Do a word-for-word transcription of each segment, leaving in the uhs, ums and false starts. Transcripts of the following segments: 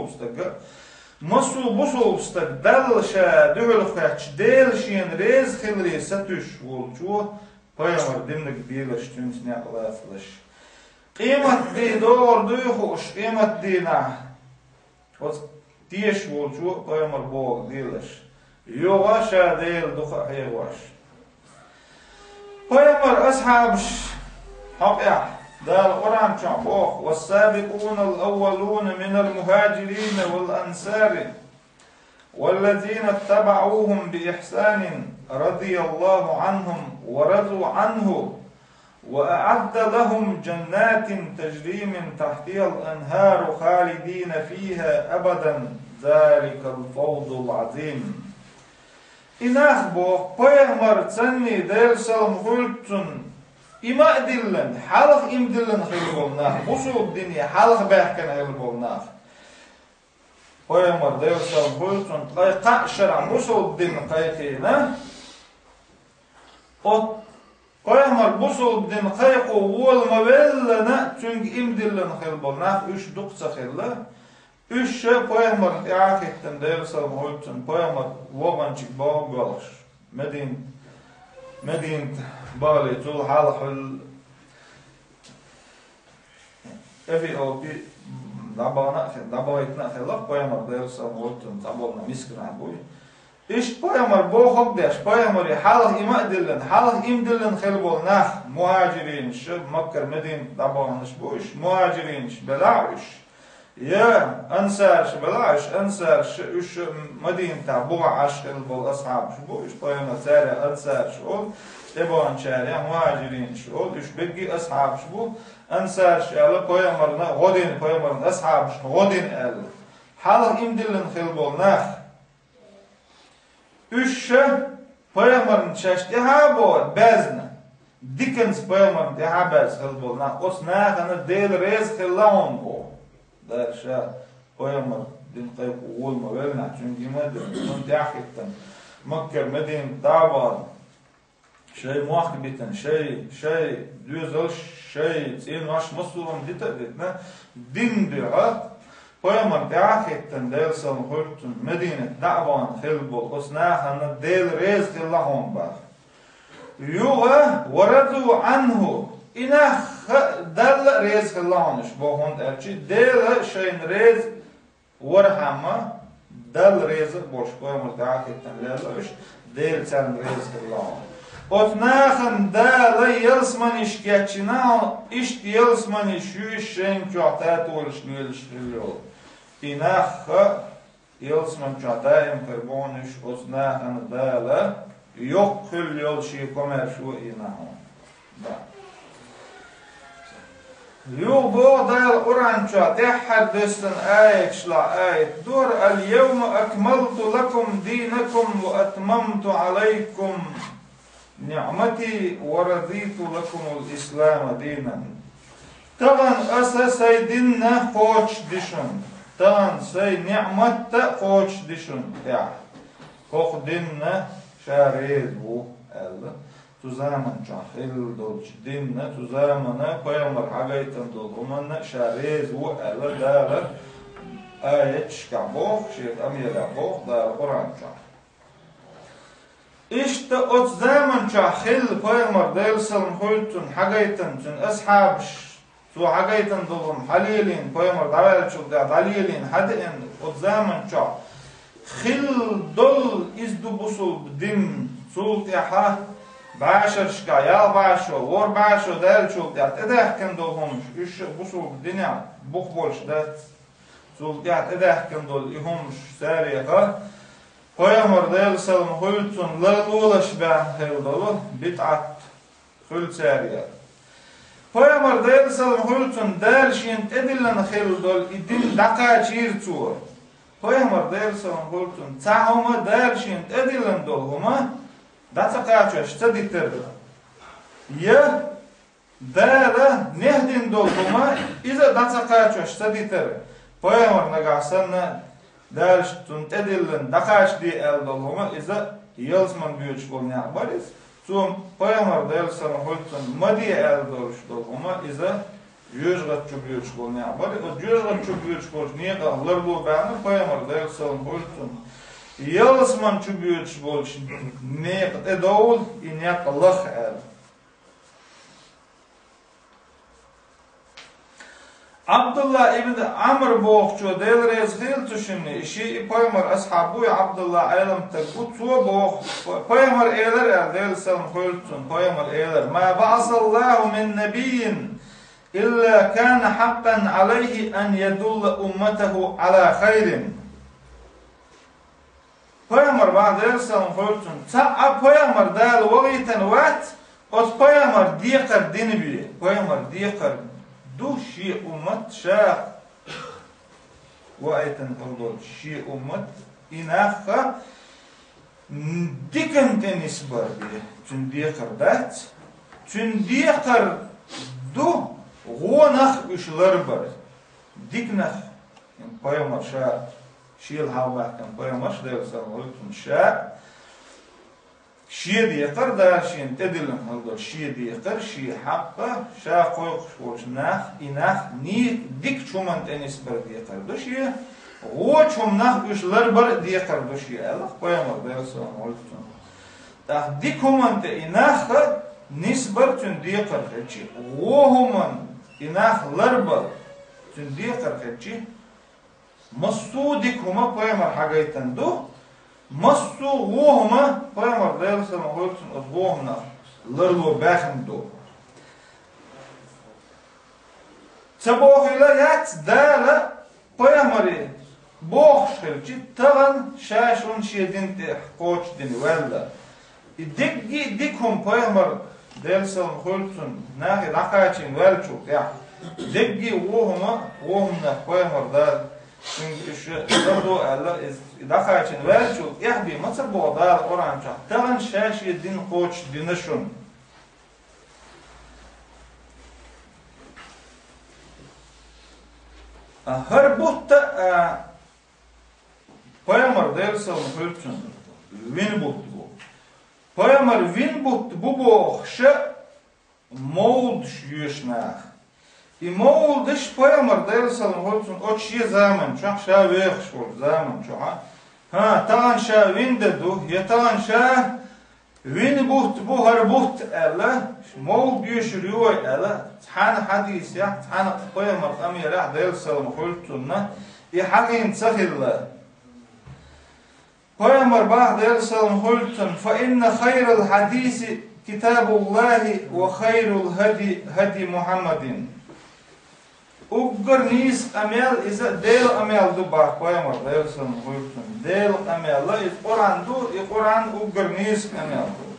стага, массо а бусулба стаг Далла ша дуьхьал хетча, Дела шена реза хиларе сатуьйсуш волчо пайхамар диннарг делаш цуьнца некъ лацалаш. Къематде догӀур дуй хууш, къематдийнахь оцу тешаш волчо пайхамар боху делаш, юха ша Делан дукха а хьехош. Пайхамар асхьабаш хьокъехь Дала Къуръан чохь боху: «والسابقون الأولون من المهاجرين والأنصار والذين اتبعوهم بإحسان رضي الله عنهم ورضوا عنه وأعد لهم جنات تجري من تحتها الأنهار خالدين فيها أبدا ذلك الفوز العظيم». И нах боху, пайхамарца цхьаьна, Делан салам хуьлда цунна, иман а диллина, хьалха иман диллина хилла болу нах, бусулба дине хьалха баьхкина хилла болу нах. Пайхамар, Делан салам хуьлда цунна, ткъе кхаа шарахь бусулба дин кхайкхийна. Оцу пайхамар бусулба дин кхайкхо вола ма веллана, цуьнга иман диллина хилла болу нах уьш дукха ца хилла. Уьш ша пайхамарна тӀаьхьа а хӀиттина, Делан салам хуьлда цунна, пайхамар вогӀанчиг боху боьлхуш, Медин-, Мединат бахале, цул хьалха хуьлу Эфиопи дӀабахана а хи-, дӀабахийтина а хилла, пайхамар, Делан салам хуьлда цунна, цхьаболу мисканахь буй. Иштта пайхамар бохург деш, пайхамаре хьалха иман а диллина, хьалха иман диллина хилла болу нах, мухӀажиринаш, Маккара Мединат дӀабаханаш бу уьш, мухӀажиринаш белахь уьш, я ансараш белахь уьш, ансараш, уьш Мадинатехь бухахь Ӏаш хилла болу асхьабаш бу уьш, пайхамар царех ансараш олу, тӀебаханчарех мухӀажиринаш олу, уьш берриге а асхьабаш бу, ансараш аьлла пайхамарна гӀо дина, пайхамарна асхьабашна гӀо дина аьлла. Хьалха иман диллина хилла болу нах. Уьш ша пайхамарна шаьш тӀаьхьа а боху, баьзна, диканца пайхамарна тӀаьхьа а баьзна хилла болу нах, оцу нахана Дела реза хилла хьуна боху. Дала ша пайхамар дин кхайкхо вола ма веллинехь, цуьнга иман а дина, цунна тӀаьхьа а хӀиттина, Маккара Мединат дӀа а бахана, шайн мохк а битина, шайн, шайн доьзалш, шайн цӀенош, массо а хӀума дита а дитина, дин дуьхьа, пайхамар тӀаьхьа а хӀиттина, Делан салам хуьлда цунна, Мединат дӀа а бахана хилла болу оцу нахана Дела реза хилла хьуна боху. Юха, ورضوا عنه, и нах а Далла а реза хилла хьуна уьш боху, хӀунда аьлча Дела шайна реза вархьама, Далла реза а болуш, пайхамар тӀаьхьа а хӀиттина лелла уьш, Дела царна реза хилла хьуна. Оцу нахана Дала ялсаманеш кечйина хьуна, иштта ялсаманеш ю уьш шайна чохь татолаш лелаш хилла йолу. И нах а ялсаман чохь даим хир бу хьуна уьш, оцу нахана Дала йоккха хилла йолу шен комаьршо а йина хьуна. Да. Юха боху Дала Къуръан чохь, тӀаьххьара доьссина аяташ лахь аят дора: «اليوم أكملت لكم دينكم وأتممت عليكم نعمتي ورضيت لكم الإسلام دينا». Тахана аса сайн дин а кхочушди шуна. Тахана сайн ниъмат а кхочушди шуна тӀехь. ХӀокху дин а ша реза ву, аьлла. Цу заман чохь хилла долчу дин а, цу замана пайхамар хьагайтина долу хӀуманна а ша реза ву, аьлла, Дала аяташкахь боху, шен къамелехь боху Дала Къуръан чохь. Иштта оцу заман чохь хилла пайхамар, Делан салам хуьлда цунна, хьагайтина цуьнан асхьабаш, цо хьагайтина долу хӀума хьалелийна, пайхамар дӀаваьллачул тӀаьхьа дӀалелийна, хьадеана оцу заман чохь хилла долу иза ду бусулба дин, цул тӀаьхьа бӀешерашкахь ялх бӀешо, ворхӀ бӀешо даьллачул тӀаьхьа тӀедаьхкина долу хӀумаш, уьш а бусулба динехь бух болуш дац. Цул тӀаьхьа тӀедаьхкина долу и хӀумаш цареха, пайхамар, Делан салам хуьлда цунна, ларлолаш баьхна хилла долу бидӀат хуьлу царех. Пайхамар, Делан салам хуьлда цунна, Дала шена тӀедиллина хилла долу и дин дӀакхачийра цо. Пайхамар, Делан салам хуьлда цунна, цхьа хӀума, Дала шена тӀедиллина долу хӀума дӀа ца кхачош ца дитира. Я Дала нехь дина долу хӀума, иза дӀа ца кхачош ца дитара. Пайхамар нагахь санна, Дала цунна тӀедиллина дӀакхачаде аьлла долу хӀума, иза ялсаман боьдуш болу некъ бара иза. Цо пайхамар, Делан салам хуьлда цунна, ма де аьлла долуш долу хӀума, иза Жоьжахати чу боьдуш бола некъ бара, оцу жоьжахати чу боьдуш болчу некъах ларло баьхна пайхамар, Делан салам хуьлда цунна. Ялсамани чу боьдуш болчу некъа тӀедовла и некъ лаха аьлла. Ӏабдулла ибн Ӏамр бохучо, Дела реза хуьлда цунна, и шиъ и пайхамар асхьаб ву, и Ӏабдулла Ӏелам стаг ву, цо боху, пайхамар элира аьлла, Делан салам хуьлда цунна, пайхамар элира: «Ма баӀасаллаху мин набиййин илла кана хьаккъан Ӏалайхи ан ядулла умматаху Ӏала хайрин». Пайхамар боху, Делан салам хуьлда цунна, цхьа а пайхамар Дала вахийтина вац, оцу пайхамар декхар дина бен. Пайхамар декхар ду шен уммат, ша вахийтина хила долчу шен уммат, и нах диканна тӀе нисбар бен. Цуьнан декхар дац. Цуьнан декхар ду гӀо нах уьш ларбар. Дика нах, пайхамар ша, шел хьалабаьхкина пайхамарш, Делан салам хуьлда цунна, ша шен декхар, Дала шена тӀедиллина хила долу шен декхар, шен хьакъ, ша кхойкхуш болчу нах, и нах ни-, дикачу хӀуманна тӀе нисбар декхар ду шен, вочу хӀуманах уьш ларбар а декхар ду шен, аьлла пайхамар, Делан салам хуьлда цунна. ТӀаккха дика хӀуманна тӀе и нах нисбар цуьнан декхар хилча, вон хӀуманна и нах ларбар цуьнан декхар хилча, массо а дика хӀума пайхамар хьагайтина ду, массо а вон хӀума пайхамар, Делан салам хуьлда цунна, оцу вон хӀуманах ларло баьхна ду. Ца бохийла яц Дала, пайхамаре бохуш хилча, тахана ша шуна шен дин тӀехь кхочушдина ваьлла. И дерриге а дика хӀума пайхамар, Делан салам хуьлда цунна, нахе дӀакхачийна ваьллачул тӀаьхьа, дерриге а вон хӀума, вон хӀуманах пайхамар Дала цуьнга уьш лардо аьлла, иза дӀакхачийна ваьллачул тӀаьхьа бен ма ца боху Дала Къуръан чохь, тахана ша шен дин кхочушдина шуна. А хӀара бутт а, пайхамар, Делан салам хуьлда цунна, вина бутт бу. Пайхамар вина бутт бу бохуш а мовлудаш йоьшу нах. И мовлудаш пайхамар, Делан салам хуьлда цунна, оцу шен заман чохь, ша вехаш волчу заман чохь, хӀа, тахана ша вина де ду, я тахана ша вина бутт бу хӀара бутт аьлла, мовлуд йоьшур ю вай аьлла, цхьана хьадисехь, цхьана пайхамар къамелехь, Делан салам хуьлда цунна, и хьагӀийна ца хилла. Пайхамар боху, Делан салам хуьлда цунна: «Фа инна хайрал хьадиси китабуллахи ва хайрул хӀади хӀади Мухьаммадин». Уггар нийса къамел иза Делан къамел ду боху пайхамар, Делан салам хуьлда цунна. Делан къамел иза Къуръан ду, и Къуръан уггар нийса къамел ду.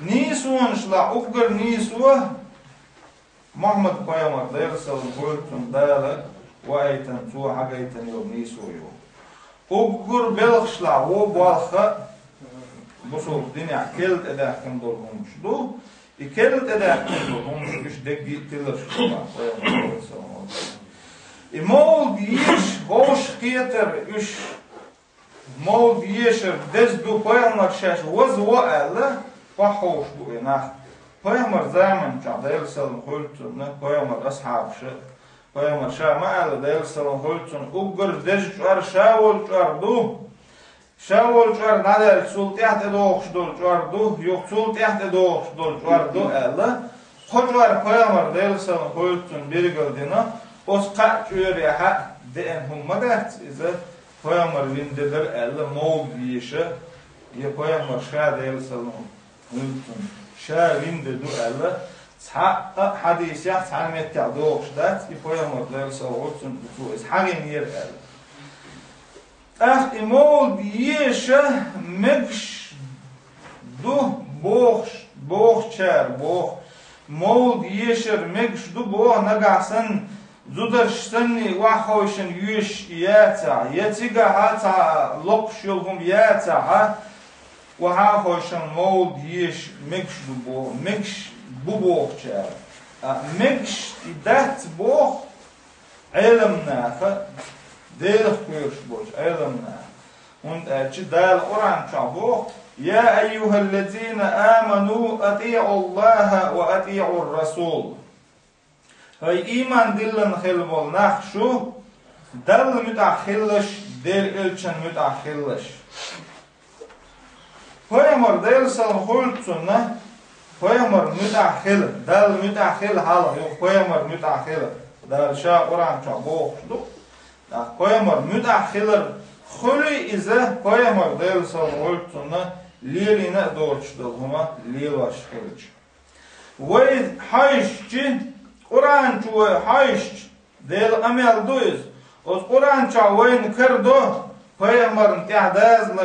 Нийсонаш лахь уггар нийсо Мухьаммад пайхамар, Делан салам хуьлда цунна, Дала ваийтина, цо хьагайтина йолу нийсо ю. Уггар белхаш лахь вон болх а бусулба динехь керла тӀедаьккхина долу хӀуманаш ду, и керла тӀедаьккхина долу хӀуманаш уьш дерриге а тиларш ду боху пайхамар, Делан салам хуьлда цунна. И мовлуд еш, вовшахкхетар, уьш мовлуд ешар деза ду, пайхамар шаьш ваза во аьлла, охьаховшуш бу и нах. Пайхамар заман чохь, Делан салам хуьлда цунна, пайхамар асхьабаша, пайхамар ша ма аьлла, Делан салам хуьлда цунна, уггар деза чкъор ша волу чкъор ду. Ша волу чкъор дӀадаьлча, цул тӀаьхьа тӀедогӀуш долу чкъор ду, юха цул тӀаьхьа тӀедогӀуш долу чкъор ду аьлла, кхо чкъор пайхамар, Делан салам хуьлда цунна, билгалдина, оцу кхаа чкъорехь деана хӀума ма дац иза, пайхамар вина де дара аьлла, мовлуд еша, я пайхамар ша, Делан салам хуьлда цунна, ша вина де ду аьлла, цхьа а хьадисехь цхьана меттехь догӀуш дац, и пайхамар, Делан салам хуьлда цунна, цо иза хьагӀийнера аьлла. ТӀаккха и мовлуд еша мегаш ду бохуш, бохучара боху. Мовлуд ешар мегаш ду боху нагахь санна, зударша санна охьахевшина йоьшуш яцахь, я цигахь цхьа локхуш йолу хӀума яцахь, охьахевшина мовлуд еша мегаш ду боху, мегаш бу бохучара. А мегаш и дац боху, Ӏеламнаха, Делах кхоьруш болчу Ӏеламнаха. ХӀунда аьлча Дала Къуръан чохь боху: «Я айюхаллазина аману, атиӀуллаха ва атиӀур расул». ХӀай ийман диллина хилла болу нах шу, Далла муьтӀахь хилалаш, Делан элчан муьтӀахь хилалаш. Пайхамар, Делан салам хуьлда цунна, пайхамар муьтӀахь хила, Далла муьтӀахь хила хьалха, юха пайхамар муьтӀахь хила. Дала ша Къуръан чохь бохуш ду. ТӀаккха пайхамар муьтӀахь хилар хуьлий иза, пайхамар, Делан салам хуьлда цунна, лелийна а доцуш долу хӀума лелош хилча. Вай хьаьжча, Къуръан чу вай хьаьжча, Делан къамел ду иза. Оцу Къуръан чохь вайна карадо пайхамарна тӀехь дазалар